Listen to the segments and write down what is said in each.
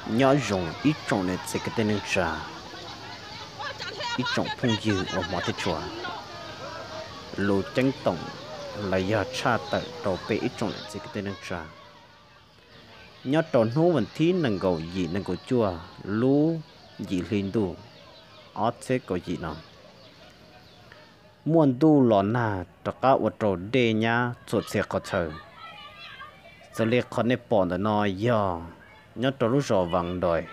Nyob zoo ib tsoom niam txiv kwv tij neej tsa, ib tsoom phooj ywg uas hmov thiab tshua, lus ceeb toom los yog tshaj tawm rau peb ib tsoom niam txiv kwv tij neej tsa. Nyob rau hnub vas thib nees nkaum yim nees nkaum cuaj lub yim hli ntuj ob txhiab kaum yim no, muaj ntuj los nag rov qab ua rau dej nyab txhua txhia qhov chaw. Xws li qhov nej pom ntawm no yog nyob rau lub zos Vas Dois,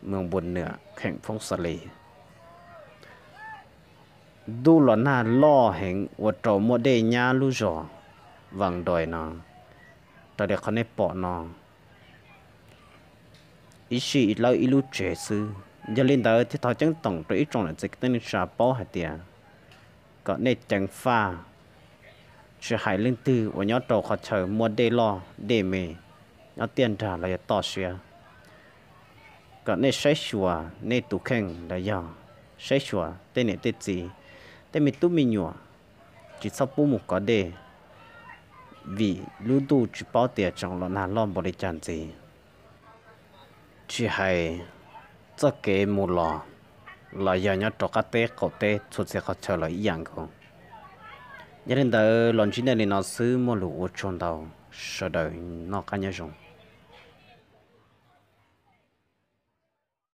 moos Npus Nwam, kheem Phoob Xas Lis. Ntuj los nag loj heev ua rau muaj dej nyab lub zos Vas Dois no, raws li qhov nej pom no, ib sij ib lawb ib lub tsev xwb. Yog li ntawd thiaj thov ceeb toom rau ib tsoom niam txiv kwv tij neej tsa paub hais tias kom nej ceev faj, tsis hais leej twg uas nyob rau qhov chaw muaj dej loj dej me, nyob tiaj nrag los yog toj siab, kom nej saib xyuas nej tus kheej los yog saib xyuas tej niam tej txiv, tej me tub me nyuam, tsis txhob pub mus kov dej, vim lub ntuj tsis paub tias tseem los nag loj npaum li cas ntxiv. Tsis hais txoj kev mus los, los yog nyob rau qab teb qaum teb txhua txhia qhov chaw los ib yam nkaus. Yog li ntawd los ntsib nej li no xwb, muaj lus ua tsaug ntau, sawv daws noj qab nyob zoo.